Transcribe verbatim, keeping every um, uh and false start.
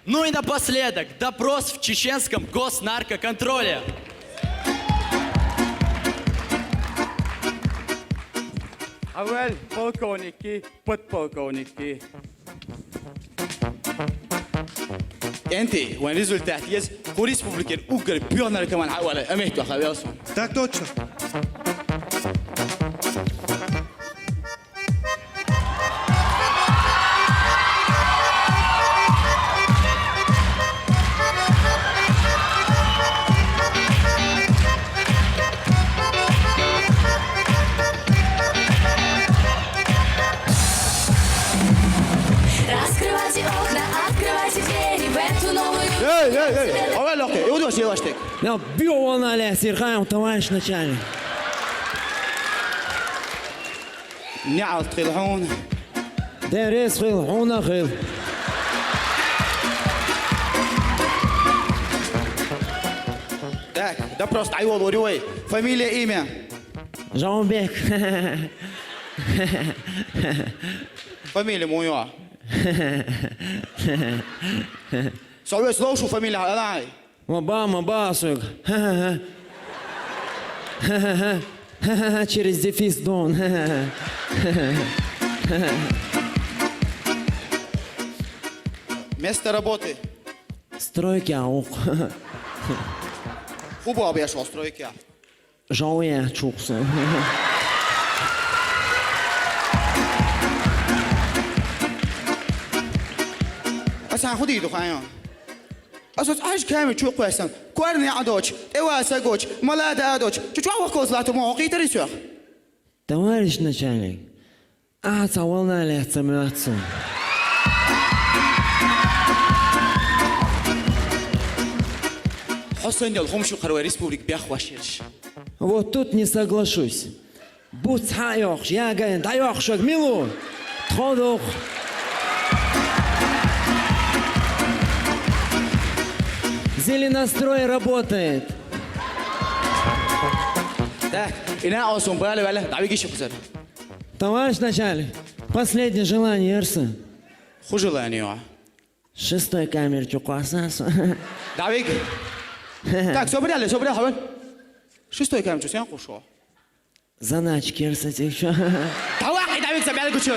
Ну и напоследок, допрос в чеченском госнаркоконтроле. Аввал полковникки, подполковникки. ТӀенти, вайн результат еза, кху республикера уггар боьха наркоман хьаоалар, Амет, хьавел суна. Так точно. Раскрывайте окна, открывайте двери в эту новую... Эй, эй, эй, авай лохе, и удо силаштек. Нел био волна ле, сирхаем, товарищ начальник. НеӀалт хила хьуна. Деррес хила, хьуна хила. Так, допрос дӀайолавир вай. Фамилия, имя? Жамбек. Фамилия муй ю? Со вес лов шу фамилия хьалай. Ма ба, ма ба соьга. Ха-ха-ха. Ха-ха-ха. Ха-ха-ха. Через дефис дон. Ха-ха-ха. Место работы? Стройка, ух. Ху баб я шо стройка? Жан яьчухсан. Асан ху дийду хайон? Аса цхьа хьажа камера чу кхоьссина. Корни а доч, тӀе васа гоч, малада а доч. Чу чу вахкоз лату мо кхитари сох. Товарищ начальник, ахьа цхьа волна лаьцна моьтту суна. Хьо санна йолу хӀума шу кхара вай республика бехваш ерш. Вот тут не соглашусь. Буц хьа а йоккхуш, ягайна дӀайоккхуш верг мила ву? Тхо доху. Зеленострой работает. Так, и на осум бали валя, дӀавиги шу кхузара. Товарищ начальник, последнее желание яра сан. Ху желание ю? Шестой камера чу кхоссасо. Давид! Так, собрали, собрали, хавал. Шестой камера чу сен кхуш шу? Заначки яра сан цигахь. Давай, Давид, собрали кучу.